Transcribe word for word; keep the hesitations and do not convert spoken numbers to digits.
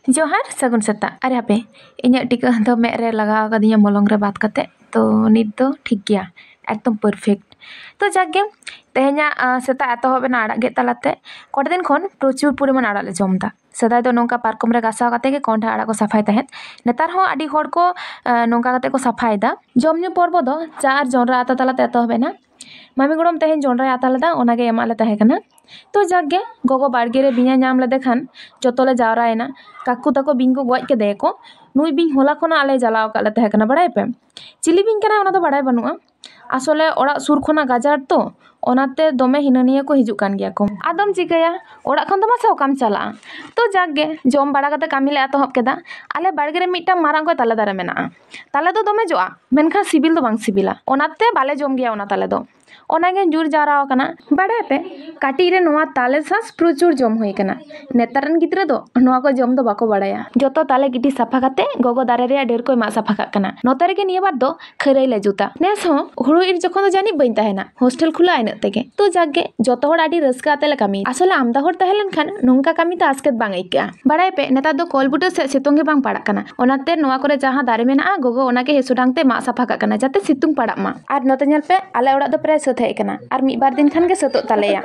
ᱡᱚᱦᱟᱨ, ᱥᱟᱹᱜᱩᱱ ᱥᱮᱛᱟᱜ᱾ ᱟᱨᱮ ᱦᱟᱯᱮ, ᱤᱧᱟᱹᱜ ᱴᱤᱠᱟᱹ ᱫᱚ ᱢᱮᱫ ᱨᱮ ᱞᱟᱜᱟᱣ ᱟᱠᱟᱫᱤᱧᱟ ᱢᱚᱞᱚᱝ ᱨᱮ ᱵᱟᱫ ᱠᱟᱛᱮ, ᱛᱚ ᱱᱤᱛ ᱫᱚ ᱴᱷᱤᱠ ᱜᱮᱭᱟ, ᱮᱠᱫᱚᱢ perfect᱾ ᱛᱚ ᱡᱟᱠ ᱜᱮ, ᱛᱮᱦᱮᱧᱟᱜ, ᱟᱸ, ᱥᱮᱛᱟᱜ ᱮᱛᱚᱦᱚᱵ ᱮᱱᱟ ᱟᱲᱟᱜ ᱜᱮᱫ ᱛᱟᱞᱟᱛᱮ᱾ ᱠᱚᱴᱟ ᱫᱤᱱ ᱠᱷᱚᱱ ᱯᱨᱚᱪᱩᱨ ᱯᱚᱨᱤᱢᱟᱱ ᱟᱲᱟᱜ ᱞᱮ ᱡᱚᱢ ᱮᱫᱟ᱾ ᱥᱮᱫᱟᱭ ᱫᱚ ᱱᱚᱝᱠᱟ ᱯᱟᱨᱠᱚᱢ ᱨᱮ ᱜᱟᱥᱟᱣ ᱠᱟᱛᱮ ᱜᱮ ᱠᱚᱸᱰᱷᱟ ᱟᱲᱟᱜ ᱠᱚ ᱥᱟᱯᱷᱟᱭ ᱛᱟᱦᱮᱸᱫ᱾ ᱱᱮᱛᱟᱨ ᱦᱚᱸ ᱟᱹᱰᱤ ᱦᱚᱲ ᱠᱚ, ᱟᱸ, ᱱᱚᱝᱠᱟ ᱠᱟᱛᱮ ᱠᱚ ᱥᱟᱯᱷᱟᱭᱮᱫᱟ᱾ ᱡᱚᱢ ᱧᱩ ᱯᱚᱨᱵᱚ ᱫᱚ ᱪᱟ ᱟᱨ ᱡᱚᱱᱰᱨᱟ ᱟᱛᱟ ᱛᱟᱞᱟᱛᱮ ᱮᱛᱚᱦᱚᱵ ᱮᱱᱟ᱾ ᱢᱟᱢᱤ ᱜᱚᱲᱚᱢ ᱛᱮᱦᱮᱧ ᱡᱚᱱᱰᱨᱟᱭ ᱟᱛᱟ ᱞᱮᱫᱟ, ᱚᱱᱟᱜᱮ ᱮᱢᱟᱜ ᱞᱮ ᱛᱟᱦᱮᱸ ᱠᱟᱱᱟ᱾ ᱛᱚ ᱡᱟᱠ ᱜᱮ, ᱜᱚᱜᱚ ᱵᱟᱲᱜᱮ ᱨᱮ ᱵᱤᱧᱮ ᱧᱟᱢ ᱞᱮᱫᱮ ᱠᱷᱟᱱ ᱡᱚᱛᱚ ᱞᱮ ᱡᱟᱣᱨᱟᱭᱮᱱᱟ᱾ ᱠᱟᱠᱩ ᱛᱟᱠᱚ ᱵᱤᱧ ᱠᱚ ᱜᱚᱡ ᱠᱮᱫᱮᱭᱟᱠᱚ᱾ ᱱᱩᱭ ᱵᱤᱧ ᱦᱚᱞᱟ ᱠᱷᱚᱱᱟᱜ ᱟᱞᱮ ᱡᱟᱞᱟᱣ ᱟᱠᱟᱫ ᱞᱮ ᱛᱟᱦᱮᱸ ᱠᱟᱱᱟ, ᱵᱟᱲᱟᱭ ᱯᱮ᱾ ᱪᱤᱞᱤ ᱵᱤᱧ ᱠᱟᱱᱟᱭ ᱚᱱᱟ ᱫᱚ ᱵᱟᱲᱟᱭ ᱵᱟᱹᱱᱩᱜᱼᱟ᱾ ᱟᱥᱚᱞᱮ ᱚᱲᱟᱜ ᱥᱩᱨ ᱠᱷᱚᱱᱟᱜ ᱜᱟᱡᱟᱲ ᱛᱚ, ᱚᱱᱟᱛᱮ ᱫᱚᱢᱮ ᱦᱤᱱᱟᱹ ᱱᱤᱭᱟᱹ ᱠᱚ ᱦᱤᱡᱩᱜ ᱠᱟᱱ ᱜᱮᱭᱟ ᱠᱚ᱾ ᱟᱫᱚᱢ ᱪᱤᱠᱟᱹᱭᱟ, ᱚᱲᱟᱜ ᱠᱷᱚᱱ ᱫᱚ ᱢᱟᱥᱮ ᱚᱠᱟᱢ ᱪᱟᱞᱟᱜᱼᱟ? ᱛᱚ ᱡᱟᱠ ᱜᱮ, ᱡᱚᱢ ᱵᱟᱲᱟ ᱠᱟᱛᱮ ᱠᱟᱹᱢᱤ ᱞᱮ ᱮᱛᱚᱦᱚᱵ ᱠᱮᱫᱟ᱾ ᱟᱞᱮ ᱵᱟᱲᱜᱮ ᱨᱮ ᱢᱤᱫᱴᱟᱝ ᱢᱟᱨᱟᱝ ᱚᱠᱚᱡ ᱛᱟᱞᱮ ᱫᱟᱨᱮ ᱢᱮᱱᱟᱜᱼᱟ᱾ ᱛᱟᱞᱮ ᱫᱚ ᱫᱚᱢᱮ ᱡᱚᱜᱼᱟ, ᱢᱮᱱᱠᱷᱟᱱ ᱥᱤᱵᱤᱞ ᱫᱚ ᱵᱟᱝ ᱥᱤᱵᱤᱞᱟ, ᱚᱱᱟᱛᱮ ᱵᱟᱞᱮ ᱡᱚᱢ ᱜᱮᱭᱟ ᱚᱱᱟ ᱛᱟᱞᱮ ᱫᱚ᱾ ᱚᱱᱟᱜᱮ ᱧᱩᱨ ᱡᱟᱣᱨᱟ ᱟᱠᱟᱱᱟ᱾ ᱵᱟᱲᱟᱭ ᱯᱮ, ᱠᱟᱹᱴᱤᱡ ᱨᱮ ᱱᱚᱣᱟ ᱛᱟᱞᱮ ᱥᱟᱥ ᱯᱨᱚᱪᱩᱨ ᱡᱚᱢ ᱦᱩᱭ ᱟᱠᱟᱱᱟ᱾ ᱱᱮᱛᱟᱨ ᱨᱮᱱ ᱜᱤᱫᱽᱨᱟᱹ ᱫᱚ ᱱᱚᱣᱟ ᱠᱚ ᱡᱚᱢ ᱫᱚ ᱵᱟᱠᱚ ᱵᱟᱲᱟᱭᱟ᱾ ᱡᱚᱛᱚ ᱛᱟᱞᱮ ᱜᱤᱴᱤ ᱥᱟᱯᱷᱟ ᱠᱟᱛᱮ ᱜᱚᱜᱚ ᱫᱟᱨᱮ ᱨᱮᱭᱟᱜ ᱰᱟᱹᱨ ᱠᱚᱭ ᱢᱟᱜ ᱥᱟᱯᱷᱟ ᱠᱟᱜ ᱠᱟᱱᱟ᱾ ᱱᱚᱛᱮ ᱨᱮᱜᱮ ᱱᱤᱭᱟᱹ ᱵᱟᱨ ᱫᱚ ᱠᱷᱟᱹᱨᱟᱹᱭ ᱞᱮ ᱡᱩᱛᱟ᱾ ᱱᱮᱥ ᱦᱚᱸ ᱦᱩᱲᱩ ᱤᱨ ᱡᱚᱠᱷᱚᱱ ᱫᱚ ᱡᱟᱹᱱᱤᱡ ᱵᱟᱹᱧ ᱛᱟᱦᱮᱱᱟ, ᱦᱳᱥᱴᱮᱞ ᱠᱷᱩᱞᱟᱹᱜᱼᱟ ᱤᱱᱟᱹᱜ ᱛᱮᱜᱮ᱾ ᱛᱚ ᱡᱟᱠ ᱜᱮ, ᱡᱚᱛᱚ ᱦᱚᱲ ᱟᱹᱰᱤ ᱨᱟᱹᱥᱠᱟᱹ ᱟᱛᱮ ᱞᱮ ᱠᱟᱹᱢᱤᱭᱟ᱾ ᱟᱥᱚᱞᱮ ᱟᱢᱫᱟ ᱦᱚᱲ ᱛᱟᱦᱮᱸ ᱞᱮᱱᱠᱷᱟᱱ ᱱᱚᱝᱠᱟ ᱠᱟᱹᱢᱤ ᱫᱚ ᱟᱥᱠᱮᱛ ᱵᱟᱝ ᱟᱹᱭᱠᱟᱹᱜᱼᱟ᱾ ᱵᱟᱲᱟᱭ ᱯᱮ, ᱱᱮᱛᱟᱨ ᱫᱚ ᱠᱚᱞ ᱵᱩᱴᱟᱹ ᱥᱮᱫ ᱥᱤᱛᱩᱝ ᱜᱮ ᱵᱟᱝ ᱯᱟᱲᱟᱜ ᱠᱟᱱᱟ᱾ ᱚᱱᱟᱛᱮ ᱱᱚᱣᱟ ᱠᱚᱨᱮ ᱡᱟᱦᱟᱸ ᱫᱟᱨᱮ ᱢᱮᱱᱟᱜᱼᱟ, ᱜᱚᱜᱚ ᱚᱱᱟ ᱜᱮ ᱦᱮᱥᱩᱰᱟᱝ ᱛᱮ ᱢᱟᱜ ᱥᱟᱯᱷᱟ ᱠᱟᱜ ᱠᱟᱱᱟ, ᱡᱟᱛᱮ ᱥᱤᱛᱩᱝ ᱯᱟᱲᱟᱜ ᱢᱟ᱾ ᱟᱨ ᱱᱚᱛᱮ ᱧᱮᱞ ᱯᱮ, ᱟᱞᱮ ᱚᱲᱟᱜ ᱫᱚ ᱯᱨᱟᱭ ᱥᱟᱹᱛ ᱦᱮᱡ ᱟᱠᱟᱱᱟ, ᱟᱨ ᱢᱤᱫ ᱵᱟᱨ ᱫᱤᱱ ᱠᱷᱟᱱ ᱜᱮ ᱥᱟᱹᱛᱚᱜ ᱛᱟᱞᱮᱭᱟ᱾